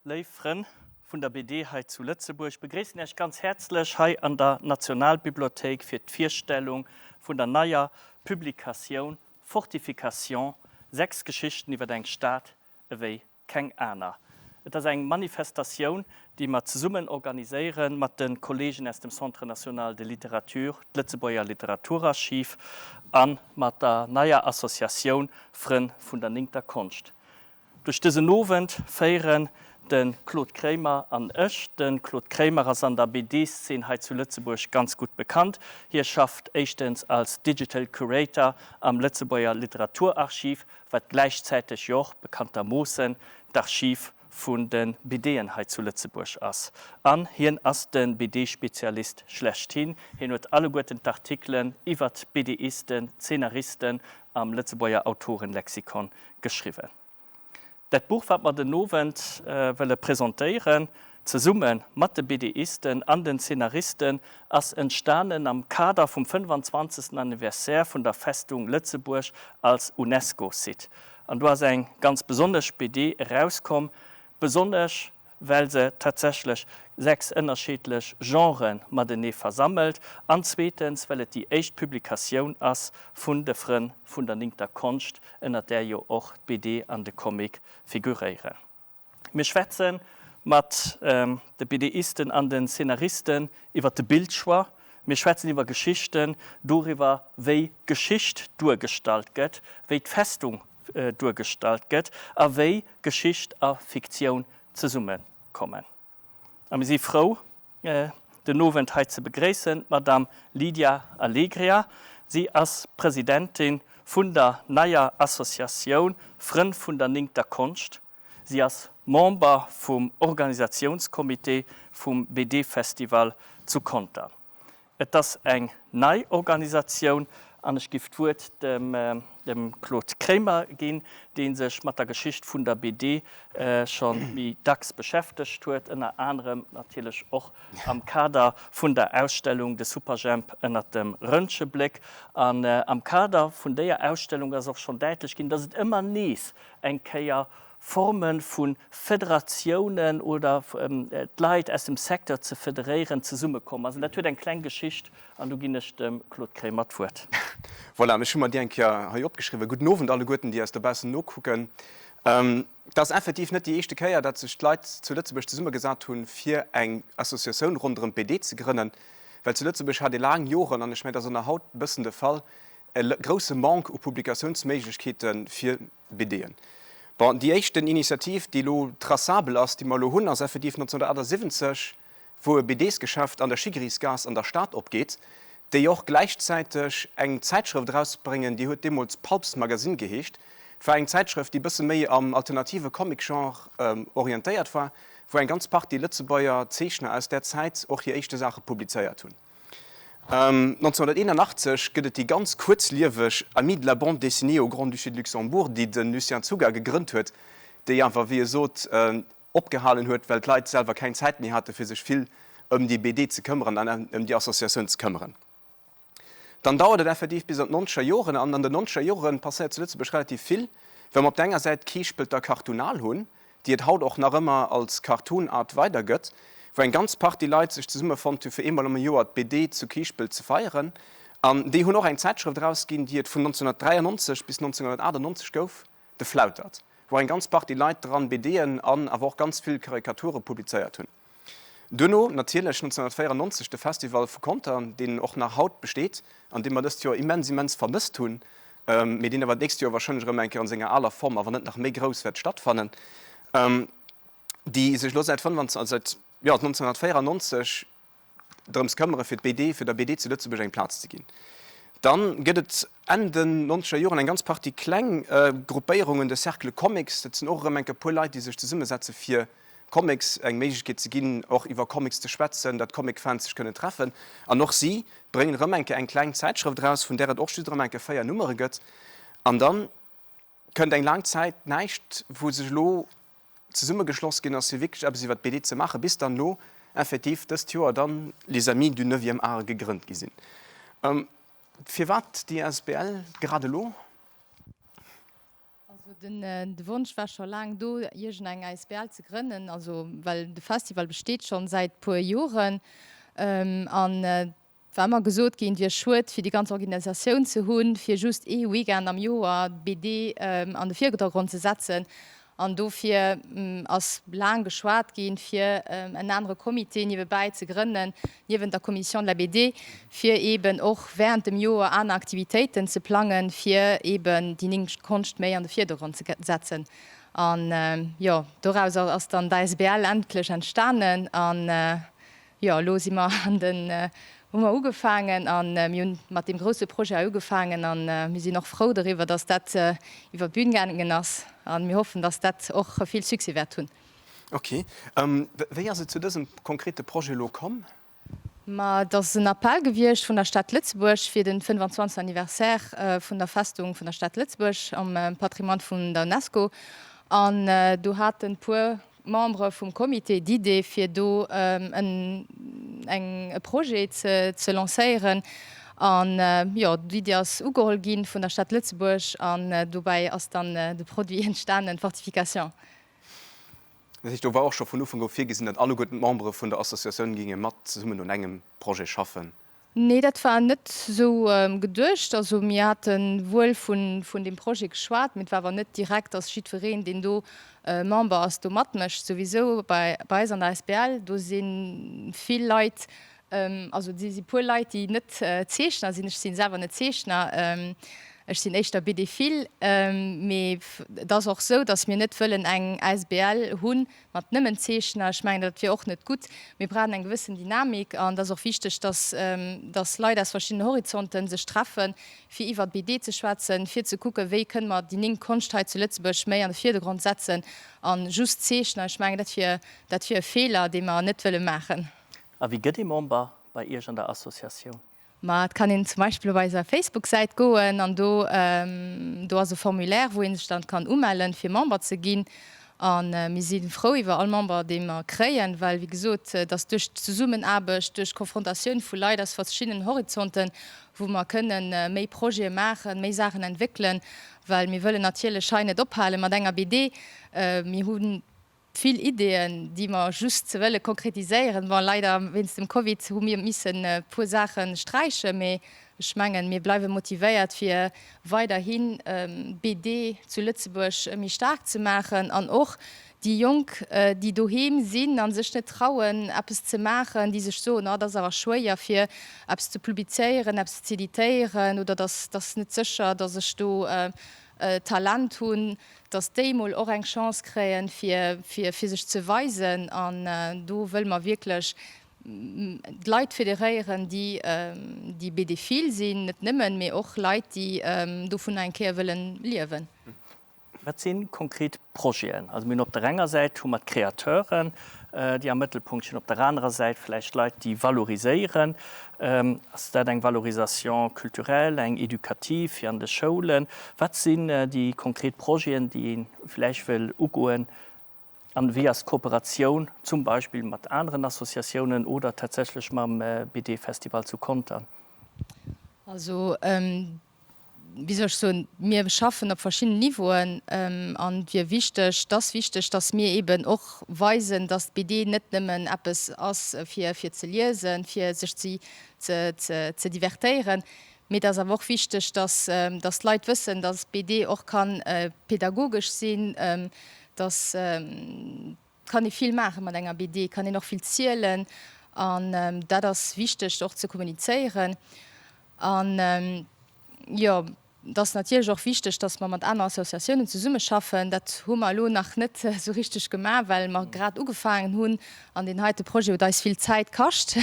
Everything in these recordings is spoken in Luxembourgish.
Léif Frënn vun der BD hei zu Lëtzebuerg, begréissen Iech ganz häerzlech hei an der Nationalbibliothéik fir d'Virstellung vun der neier Publikatioun Fortification, 6 Geschichten iwwer eng Stad ewéi keng aner. Et ass eng Manifestatioun, déi mer zesummen organiséiere mat de Kollegen aus dem Centre national de littérature, d'Lëtzebuerger Literaturarchiv a mat der neier Associatioun Frënn vun der néngter Konscht. Duerch dësen Owend féieren de Claude Kremer an ech. De Claude Kremer ass an der BD-Szene hei zu Lëtzebuerg ganz gutt bekannt. Hie schafft éischtens als Digital Curator am Lëtzebuerger Literaturarchiv, wat gläichzäiteg jo och bekanntermoossen d'Archiv vun de BDen hei zu Lëtzebuerg ass. An hien ass de BD-Spezialist schlechthin. Hien huet alleguerten d'Artikelen iwwert BDisten, Zeenaristen am Lëtzebuerger Autorenlexikon geschriwwen. Dat Buch, wat mer den Owend wëlle presentéieren, zesumme mat de BDisten an den Zeenaristen, ass entstanen am Kader vum 25. Anniversaire vun der Festung Lëtzebuerg als UNESCO-Site. An do ass eng ganz besonnesch BD erauskomm, besonnesch well se tatsächlech 6 ënnerscheedlech Genrë matenee versammelt an zweetens, well et déi éischt Publikatioun ass vun de Frënn vun der néngter Konscht, ënner där jo och d'BD an de Comic figuréieren. Mir schwätze mat de BDisten an de Szenaristen iwwer de Bildchoix, mir schwätzen iwwer Geschichten, doriwwer, wéi Geschicht duergestallt gëtt, wéi d'Festung duergestallt gëtt a wéi Geschicht a Fiktioun zesummekommen. A mir si frou, den Owend hei ze begréissen d'Madame Lydia Alegria. Si ass Presidentin vun der neier Associatioun Frënn vun der néngter Konscht. Si ass Member vum Organisatiounscomité vum BD-Festival zu Conter. Et ass eng nei Organisatioun an ech giff d'Wuert dem Claude Kremer ginn, dee sech mat der Geschicht vun der BD scho méi dacks beschäftegt huet, ënner anerem natierlech och am Kader vun der Ausstellung De Superjhemp ënnert dem Röntgebléck. An am Kader vun déier Ausstellung ass och schonn däitlech ginn, dass et ëmmer nees eng Kéier Forme vu Federatiounen oder d'Leit aus dem Secteur ze federéieren, zesummekomm ass. An dat huet eng kleng Geschicht an do ginn ech dem Claude Kremer d'Wuert. Voilà, ech hu mer déi eng Kéier hei opgeschriwwen. Gudden Owend alleguerten, déi eis dobaussen nokucken. Et ass effektiv net déi éischte Kéier, datt sech d'Leit zu Lëtzebuerg zesummegesat hunn, fir eng Associatioun ronderëm d'BD ze grënnen. Well zu Lëtzebuerg hat ee laang Joren, an ech mengen, dat ass och nach haut e bëssen de Fall, e grousse Manque u Publikatiounsméiglechkeete fir BDen. Bon, déi éischten Initiativ, déi elo traçabel ass, déi mer elo hunn, ass effektiv 1978, wou e BDsgeschäft an der Chigerisgaass an der Stad opgeet, déi och gläichzäiteg eng Zäitschrëft erausbréngen, déi huet deemools Pulps Magazine geheescht. Et war eng Zäitschrëft, déi e bësse méi am alternative Comic-Genre orientéiert war, wou eng ganz Partie Lëtzebuerger Zeechner aus där Zäit och hir éischte Saache publizéiert hunn. 1981 gëtt et déi ganz kuerzlieweg Amis de la bande dessinée au Grand-Duché de Luxembourg, déi de Lucien Czuga gegrënnt huet, déi awer, wéi e sot, opgehalen huet, well d'Leit selwer keng Zäit méi hate fir sech vill ëm déi BD ze këmmeren an ëm déi Associatioun ze këmmeren. Dann dauert et effektiv bis an d'nonzeger Joren, an an den nonzeger Jore passéiert zu Lëtzebuerg relativ vill, well mer op der enger Säit d'Keespelter Cartoonal hunn, déi et haut och nach ëmmer als Cartoon Art weidergëtt, wou eng ganz Partie Leit sech zesummefonnt hu fir eemol am Joer d'BD zu Kiischpelt ze feieren. An déi hunn och eng Zäitschrëft erausginn, déi et vun 1993 bis 1998 gouf, de Flautert, wou eng ganz Partie Leit dran BDen an awer och ganz vill Karikature publizéiert hunn. Duerno natierlech 1994 de Festival vu Conter, deen och nach haut besteet an dee mer dëst Joer immens, immens vermësst hunn, mee deen awer d'nächst Joer warscheinlech erëm eng Kéier an senger aler Form, awer net nach méi grouss, wäert stattfannen, déi sech elo säit 25, also säit, jo, 1994 drëms këmmere fir d'BD, fir der BD zu Lëtzebuerg eng Plaz ze ginn. Dann gëtt et Enn den nonzeger Joren eng ganz Partie kleng Gruppéierungen, de Cercle Comics, dat sinn och erëm enk e puer Leit, déi sech zesummesetze fir Comics eng Méiglechkeet ze ginn, och iwwer Comics ze schwätzen, datt Comic-Fans sech kënnen treffen. An och si bréngen erëm enke eng kleng Zäitschrëft eraus, vun där et och just erëm enke 4 Nummere gëtt. An dann kënnt eng laang Zäit näischt, wou sech elo zesummegeschloss ginn ass, fir wierklech eppes iwwer d'BD ze maachen, bis dann elo effektiv dëst Joer dann Les Amis du Neuvième Art gegrënnt gi sinn. Firwat déi asbl grad elo? Also. Also den de Wonsch war scho laang do, iergend eng Asbl ze grënnen, also well de Festival besteet schonn säit puer Joren an et war ëmmer gesot ginn, et wier schued fir déi ganz Organisatioun ze hunn, fir just ee Weekend am Joer d'BD an de Virdergrond ze setzen. An dofir ass laang geschwat ginn, fir en anere Comité niewebäi ze grënnen, niewent der Commission de la BD, fir eeben och während dem Joer aner Aktivitéiten ze plangen, fir eeben déi néng Konscht méi an de Virdergrond ze setzen. An jo, dorauser ass dann d'ASBL endlech entstanen. An Jo, elo si mer an den, hu mer ugefaangen a mir hunn mat deem grousse Projet hei ugefaangen a mir sinn och frou doriwwer, dass dat iwwer d'Bün gaangen ass a mir hoffen, dass dat och vill Succès wäert hunn. Ok. Wéi ass et zu dësem konkrete Projet elo komm? Ma et ass en Appell gewiescht vun der Stad Lëtzebuerg fir den 25. Anniversaire vun der Festung vun der Stad Lëtzebuerg am Patrimoine vun der Unesco an do haten puer Membere vum Comité d'Idee fir do en eng e Projet ze ze lancéieren an jo d'Idee ass ugeholl gi vun der Stad Lëtzebuerg an dobäi ass dann de Produit entstanen, d'Fortification. Dat heescht do war och scho vun Ufank u virgesinn, datt alleguerten d'Membere vun der Associatioun géinge mat zesummen un engem Projet schaffen? Nee, dat war net esou geduecht. Also mir hate wuel vun deem Projet geschwat, mee et war awer net direkt, datt jiddwereen, deen do Member ass, do matmécht. Souwisou bei eis an der asbl, do si vill Leit, also do si puer Leit, déi net Zeechner sinn. Ech si selwer net Zeechner, ech sinn éischter BD-Phil. Mee et ass och esou, datt mir net wëllen eng asbl hunn, Mat nëmmen Zeechner, ech mengen, dat wier och net gutt. Mir brauchen eng gewëssen Dynamik an et ass och wichteg, dass, dass Leit aus verschiddenen Horizonten sech treffen, fir iwwert BD ze schwätzen, fir ze kucken, wéi kënne mer déi néng Konscht hei zu Lëtzebuerg méi an de Virdergrond setzen. A just Zeechner, ech mengen, dat wier, dat wier e Feeler, dee mer net wëlle maachen. A wéi gëtt ee Member bei Iech an der Associatioun? Ma et kann een zum Beispill op eiser Facebook-Säit goen an do do ass e Formulaire, wou ee sech dann kann umellen, fir Member ze ginn. A mir si frou iwwer all Member, dee mer kréien, well, wéi gesot, et ass duerch d'Zesummenaarbecht, duerch d'Konfrontatioun vu Leit aus verschiddenen Horizonten, wou mer kënnen méi Projete maachen, méi Saachen entwéckelen, well mir wëllen natierlech hei net ophale mat enger BD. Mir hunn Vill Ideeën, déi mer just wëlle konkretiséieren. Bon, leider wéinst dem Covid hu mir missen e puer Saache sträichen, mee ech mengen, mir bleiwe motivéiert, fir weiderhin d'BD zu Lëtzebuerg méi staark ze maachen an och déi Jonk, déi doheem sinn a sech net trauen, eppes ze maachen, déi sech soen, oh, dat ass awer schwéier, fir eppes ze publizéieren, eppes ze z'editéieren oder dat ass net sécher, datt ech do Talent hunn, dass déi mol och eng Chance kréien, fir fir sech ze weisen. An do wëlle mer wierklech d'Leit federéieren, déi déi BD-phil sinn, net nëmmen, mee och Leit, déi dovunner eng Kéier wëllen liewen. Wat si konkret Projeten? Also mir hunn op der enger Säit hu mer d'Createuren, déi am Mëttelpunkt stinn, op der anerer Säit vläicht Leit, déi valoriséieren. Ass dat eng Valorisation culturelle, eng éducative fir an de Schoulen? Wat sinn déi konkret Projeten, déi ee vläicht wëll ugoen? An wéi ass d'Kooperatioun zum Beispill mat aneren Associatiounen oder tatsächlech mam BD-Festival zu Contern? Also wéi soll ech soen, mir schaffen op verschiddenen Niveauen an et wier wichteg, et ass wichteg, datt mir eeben och weisen, datt d'BD net nëmmen eppes ass fir fir ze liesen, fir sech ze ze ze divertéieren, mee et ass awer och wichteg, datt datt d'Leit wëssen, datt d'BD och kann pedagogesch sinn, datt et kann ee vill maache mat enger BD, et kann een och vill zielen an dat ass wichteg och ze kommunizéieren. An, jo, et ass natierlech och wichteg, dass mer mat aner Associatiounen zesummeschaffen. Dat hu mer elo nach net esou richteg gemaach, well mer grad ugefaangen hunn an deen heite Projet huet eis vill Zäit kascht.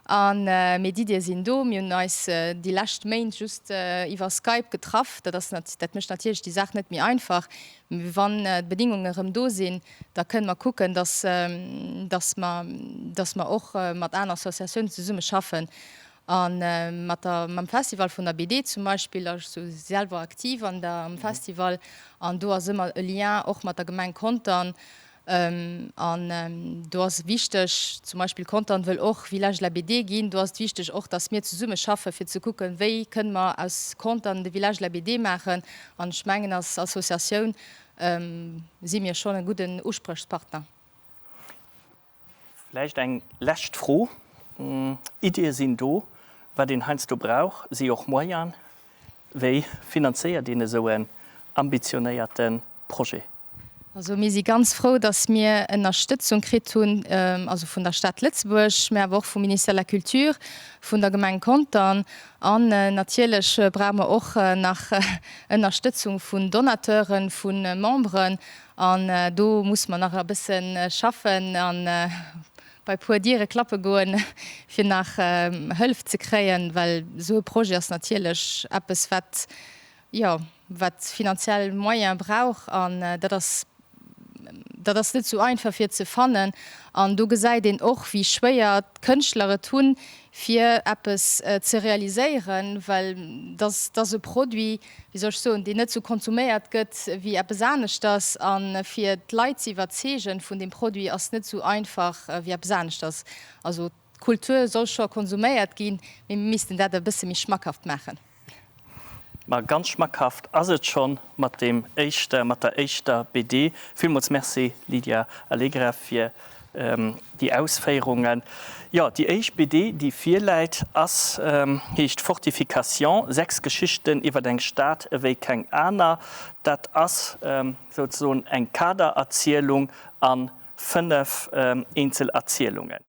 An, mee d'Iddie sinn do. Mir hunn eis déi lescht Méint just iwwer Skype getraff. Dat ass, dat mécht natierlech déi Saach net méi einfach. Mee wann d'Bedingungen erëm do sinn, da kënne mer kucken, dass, dass mer, dass mer och mat aner Associatiounen zesummeschaffen. A mat der, mam Festival vun der BD zum Beispill, ech si selwer aktiv an der, am Festival, an do ass ëmmer e Lien och mat der Gemeng Contern. An do ass et wichteg, zum Beispill Contern wëll och Village de la BD ginn, do ass et wichteg och, datt mir zesumme schaffe fir ze kucken, wéi kënne mer aus Contern de Village de la BD maachen. An ech mengen, als Associatioun si mir schonn e gudden Usprichspartner. Vläicht eng lescht Fro. Iddie sinn do, wat een heiansdo brauch, si och Moyenen. Wéi finanzéiert een esou en ambitionéierte Projet? Also mir si ganz frou, datt mir Ënnerstëtzung kritt hunn, also vun der Stad Lëtzebuerg, mä awer och vum Ministère de la Culture, vun der Gemeng Contern. An natierlech brauche mer och nach Ënnerstëtzung vun Donateuren, vu Memberen. An do musse mer nach e bësse schaffen a bei puer Diere klappe goen, fir nach Hëllef ze kréien, well esou e Projet ass natierlech eppes, wat, jo, wat finanziell Moyene brauch. An dat ass, dat ass net esou einfach fir ze fannen. An do gesäit een och, wéi schwéier d'Kënschtler et hunn, fir eppes ze realiséieren, well dat ass e Produit, wéi soll ech soen, deen net sou konsuméiert gëtt wéi eppes aneschters a fir d'Leit ze iwwerzeegen vun deem Produit ass net sou einfach wéi eppes aneschters. Also d'Kultur soll scho konsuméiert ginn, mee mir missten dat e bësse méi schmackhaft maachen. Ma ganz schmackhaft ass et schonn mat deem éischter, mat der éischter BD. Villmools Merci Lydia Allegra fir Déi Ausféierungen, jo, déi éischt BD, déi virläit, ass, heescht Fortification, 6 Geschichten iwwer eng Stad ewéi keng aner. Dat ass souzesoen eng Kadererzielung a 5 Eenzelerzielungen.